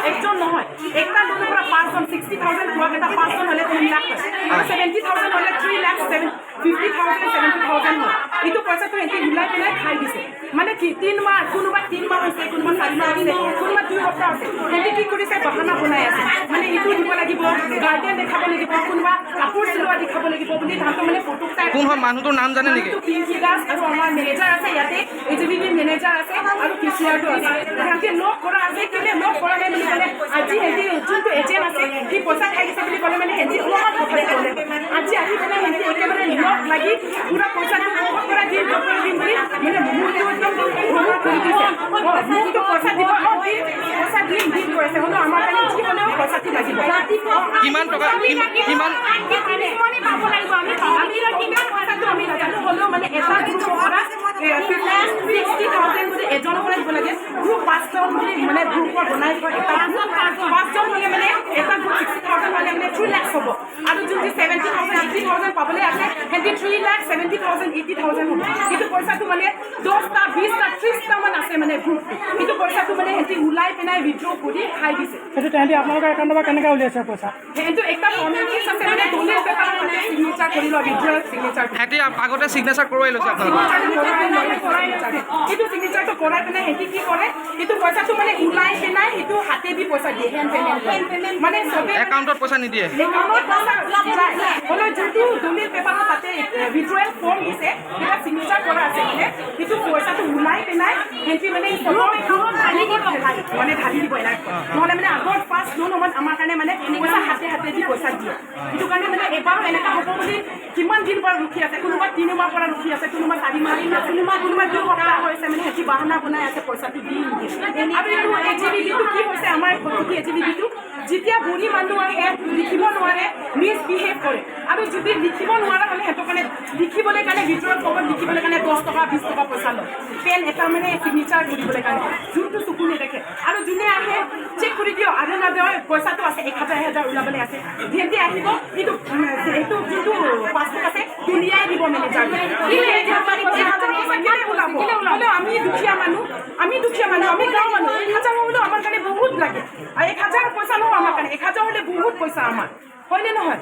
একজন নহয়, একটা লোনৰ পৰা পাঁচজন 60,000 পোৱাকেইটা পাঁচজন হ'লে 3 লাখ হয় আৰু 70,000 হ'লে 3 লাখ 7 50,000 70,000 হয়। এইটো পইচাটো সিহঁতি ওলাই পেলাই খাই দিছে। মানে কি, 3 মাহ, কোনোবা 3 মাহ হৈছে, কোনোবা 4 মাহ হৈছে, কোনোবা 2 সপ্তাহ হৈছে। সিহঁতি কি কৰিছে? বাহানা বনাই আছে। মানে ইটো দিব লাগিব, গাৰ্ডেন দেখাব লাগিব, কোনোবা কাপোৰ চিলোৱা দেখাব লাগিব বুলি তাহাঁতৰ মানে ফটো। কোন হয় মানুহটোৰ নাম জানে নেকি? পিংকি দাস আৰু আমাৰ মেনেজাৰ আছে ইয়াতে, এই জি বি মেনেজাৰ আছে আৰু কেচিয়াৰটো আছে। তাহাঁতে লগ কৰা আছে। কেলে লগ কৰা নাই বুলি ক'লে, আজি সিহঁতি যোনটো এজেণ্ট আছে সি পইচা খাই দিছে বুলি ক'লে, মানে সিহঁতি অলপমান কথা ক'লে। আজি আহি পেলাই সিহঁতি একেবাৰে লগ লাগি পুৰা পইচাটো ক'ৰ পৰা দিম, ক'ৰ পৰা দিম বুলি মানে মোৰটো একদম ভ্ৰমণ কৰি দিছে। মোকতো পইচা দিব, দিম, পইচা দিম দিম কৈ আছে। হ'লেও আমাৰ কাৰণে যি হ'লেও পইচাটো লাগিব। কিমান টকা, কিমান? পাব লাগিব আমি। আমি কিমান পইচাটো আমি নাজানো। হ'লেও মানে এটা গ্ৰুপৰ পৰা 60,000 বুলি এজনৰ পৰা দিব লাগে। গ্ৰুপ পাঁচজন বুলি মানে গ্ৰুপৰ বনাই থয়। এটা পাঁচজন হ'লে মানে এটা গ্ৰুপ 60,000 হ'লে মানে 3 লাখ হ'ব। আৰু যোনটো 70,000, 80,000 পাবলৈ আছে, সিহঁতি 3 লাখ 70,000, 80,000 হ'ব। সেইটো পইচাটো মানে 10টা, 20টা, 30টামান আছে মানে গ্ৰুপটো। সেইটো পইচাটো মানে সিহঁতি ওলাই পেলাই উইড্ৰ কৰি খাই দিছে। সেইটো তেহেঁতি আপোনালোকৰ একাউণ্টৰ পৰা কেনেকৈ উলিয়াইছে পইচা? সেইটো একটা ফৰ্মেলিটিছ আছে, মানে দলিল পেপাৰত মানে চিগনেচাৰ কৰি লোৱা, উইড্ৰল চিগনেচাৰ। সিহঁতি আগতে চিগনেচাৰ কৰোৱাই লৈছে আপোনালোকৰ? সেইটো চিগনেচাৰটো কৰাই পেলাই সিহঁতি কি কৰে, সেইটো পইচাটো মানে ওলাই পেলাই সেইটো হাতেদি পইচা দিয়ে, হেণ্ড পেমেণ্ট মানে চবে। একাউণ্টত পইচা নিদিয়ে? একাউণ্টত পইচা যায়। হ'লেও যোনটো দলিল পেপাৰত তাতে উইড্ৰৱেল ফৰ্ম দিছে, সেইটা চিগনেচাৰ কৰা আছে, মানে সেইটো পইচাটো ওলাই পেলাই সিহঁতি মানে ঢালি দিব, মানে ঢালি দিব এনেকৈ। নহ'লে মানে আগৰ ফাৰ্ষ্ট লোন সময়ত আমাৰ কাৰণে মানে পইচা হাতে হাতে দি পইচা দিয়ে। সেইটো কাৰণে মানে এবাৰো এনেকুৱা হ'ব বুলি কিমান দিন পৰা ৰখি আছে। কোনোবা 3 মাহ পৰা ৰখি আছে, কোনোবা 4 মাহ, কোনোবা কোনোবা 2 সপ্তাহ হৈছে। মানে সিহঁতি বাহানা বনাই আছে, পইচাটো দি নিদিয়ে। আৰু এইটো এ জি বি বিটো কি হৈছে, আমাৰ এ জি বি বিটো যেতিয়া বুঢ়ী মানুহ আহে, লিখিব নোৱাৰে, মিছবিহেভ কৰে। আৰু যদি লিখিব নোৱাৰা হ'লে সিহঁতৰ কাৰণে লিখিবলৈ কাৰণে, ভিতৰত ফৰ্মত লিখিবলৈ কাৰণে 10 টকা, 20 টকা পইচা লয়, পেন এটা মানে চিগনেচাৰ কৰিবলৈ কাৰণে, যোনটো চকু নেদেখে। আৰু যোনে আহে, চেক কৰি দিয়ক আৰু নাযায়, পইচাটো আছে, 1000, 1000 ওলাবলৈ আছে। সিহঁতি আহিব, এইটো যোনটো পাছবুক আছে দলিয়াই দিব মেনেজাৰ। 1000 পইচা কেলে ওলাব? হ'লেও আমি দুখীয়া মানুহ, আমি দুখীয়া মানুহ, আমি গাঁৱৰ মানুহ। 1000 হ'লেও আমাৰ কাৰণে বহুত লাগে। আৰু 1000 পইচা নহয়, আমাৰ কাৰণে 1000 হ'লে বহুত পইচা আমাৰ, হয়নে নহয়?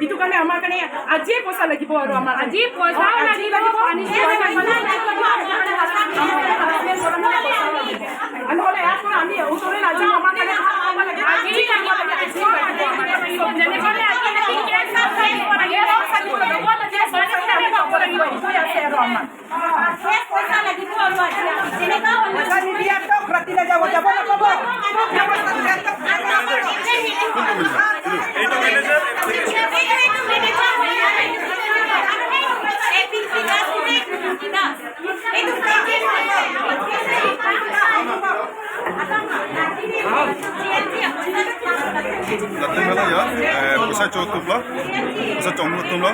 এইটো কাৰণে আমাৰ কাৰণে আজিয়ে পইচা লাগিব। আৰু আমাৰ আজি পইচাও আজি লাগিব, লাগিব। নহ'লে ইয়াৰ পৰা আমি ওচৰলৈ নাযাওঁ। আমাৰ কাৰণে ভাত খাব লাগে, আজি খাব লাগে, আজি লাগিব। যেনেকৈ আজি আমি কেছ থাকিব লাগে, খাব লাগিব, এইটোৱে আছে আৰু আমাৰ। পইচা লাগিব আৰু আজি যেনেকুৱা পইচা নিদিয়া টক ৰাতিলে যাব যাব নাপাব। এইটো মেনেজাৰ। এইটো মেনেজাৰ হয়, এই পিংকি দাস, পিংকি দাস এইটো প্ৰেজেণ্ট হয়। Latin ya, পইচা চৌ তুমলা, পইচা চংলো তুমলা।